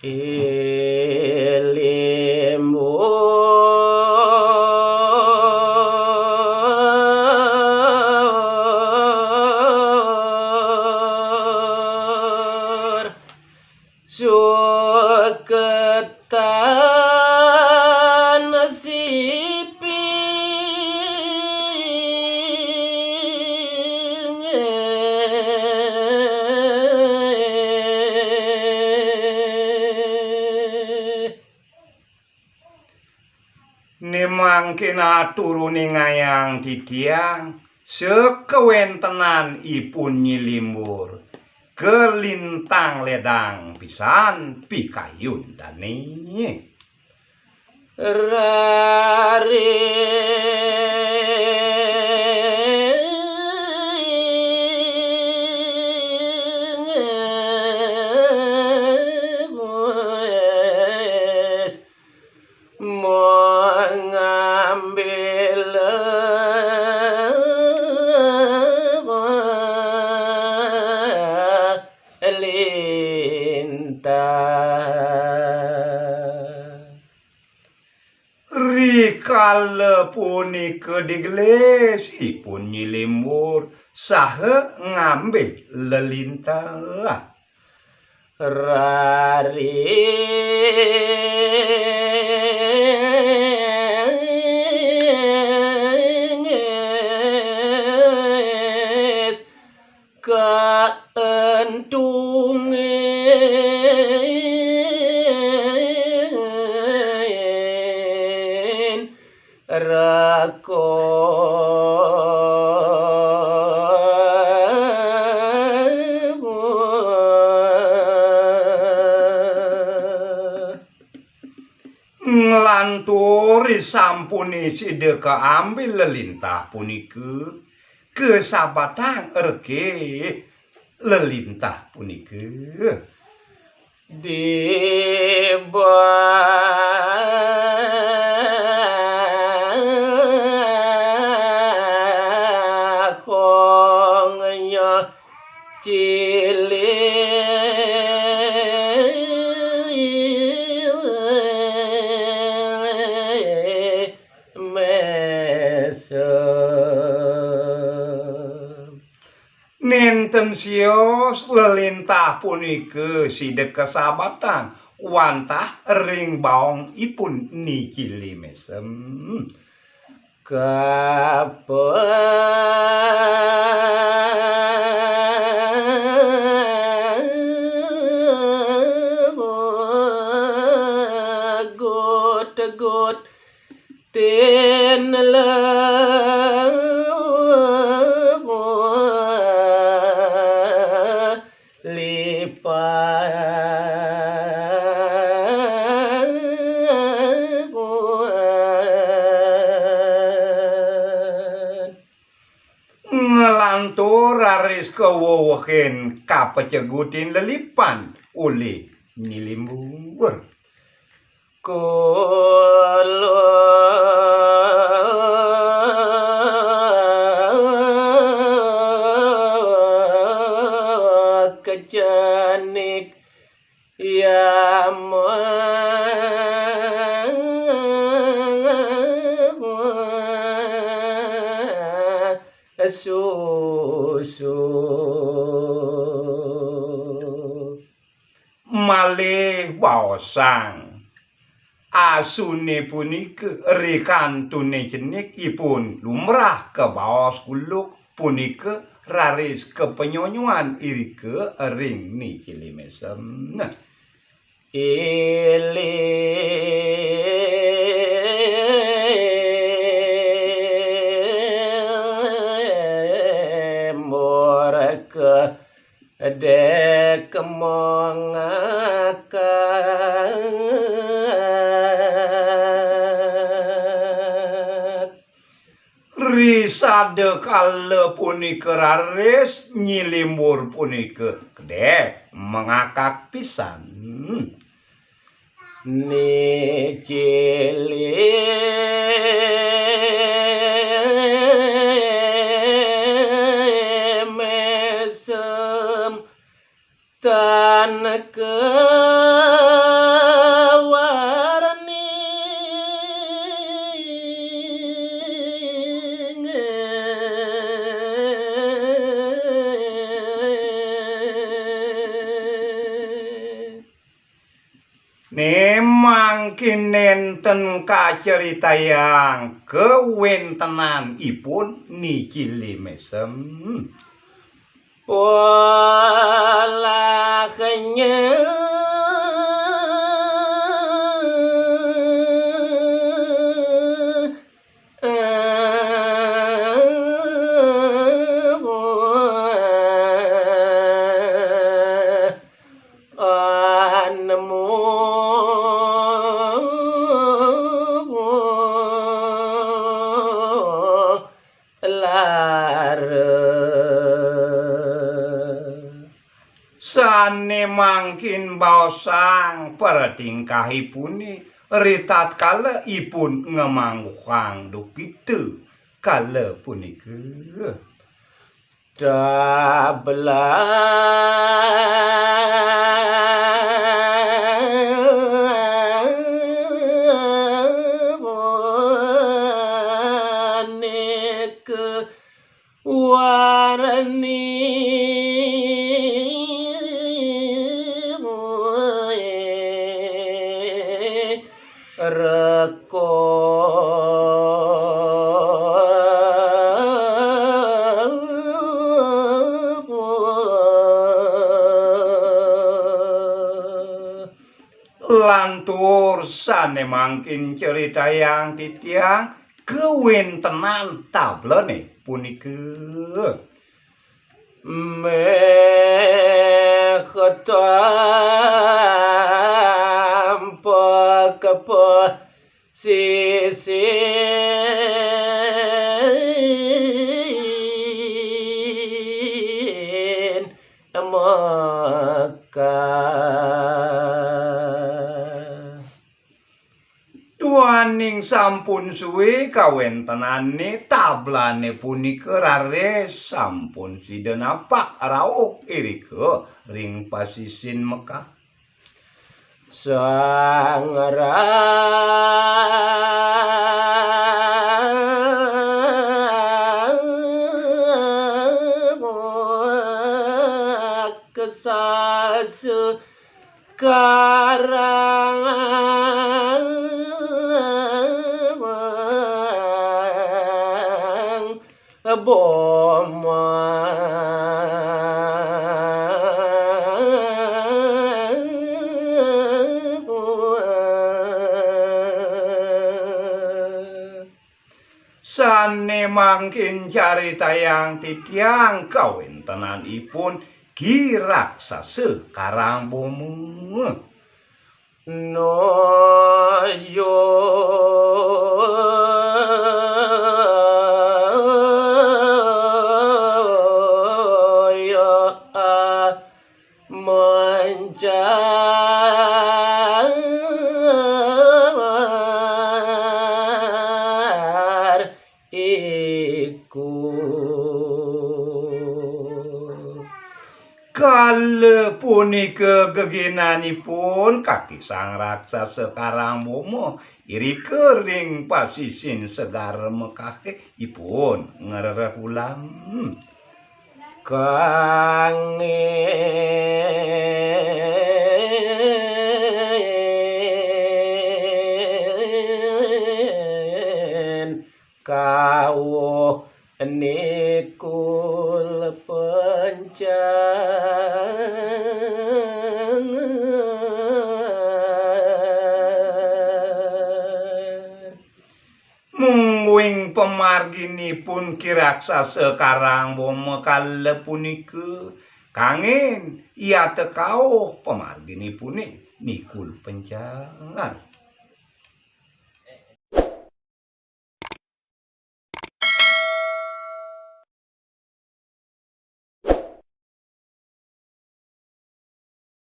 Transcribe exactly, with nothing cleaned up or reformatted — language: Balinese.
Ilimbur suketan siping. Né mangkin atur uningayang titiang sakawéntenan ipun Nyi Limbur kalintang ledang pisan pikayun dané. Raring wis mengambil lintah. Rikala punika digelis ipun Nyi Limbur saha ngambil lelintah. Raring kaentungin raka. Nglantur sampuné sida kaambil lelintah punika, kasabatang reké lelintah punika. Di bakongnya Cili Mesem. Nénten sios lelintah punika sida kasabatang wantah ring baongipun Ni Cili Mesem. Kapa gut-gut tin lelipan. Nglantur raris kawewehin kapacegutin lelipan olih Nyi Limbur. Kala kacenik yama susu. Malih baosang. Asuné punika ri kantuné cenik ipun lumrah kabaos kuluk punika raris kapanyonyoan irika ring Ni Cili Mesem. Nah. Ilimbur ke dek mengakak. Ri sada kala punika raris Nyi Limbur punika kedék mengakak pisan. Ni Cili Mesem tan ke Mangkin nénten kacaritayang kawéntenanipun Ni Cili Mésem. Walahnya Sané mangkin baosang pratingkahipuné ritatkala ipun ngamangguhang duhkita kala punika. Tabla punika warni reko. Lantur sané mangkin caritayang titiang kawéntenan tablané punika. Méh tampa kepasisin Mekah. Duaning sampun sué kawéntenané tablané punika raris sampun sida napak rauh irika ring pasisin Mekah. Sang raksasa karang boma. Sané mangkin caritayang titiang kawéntenanipun Ki Raksasa Karang Boma. Nojo mancar iku. Kala punika geginanipun kaki Sang Raksasa Karang Boma irika ring pasisin segara Mekahé ipun ngrerehulang. Kangin kawuh nikul pencang. Mungguing pamarginipun Ki Raksasa Karang Boma kala punika kangin yata kauh pamarginipuné nikul pencangan.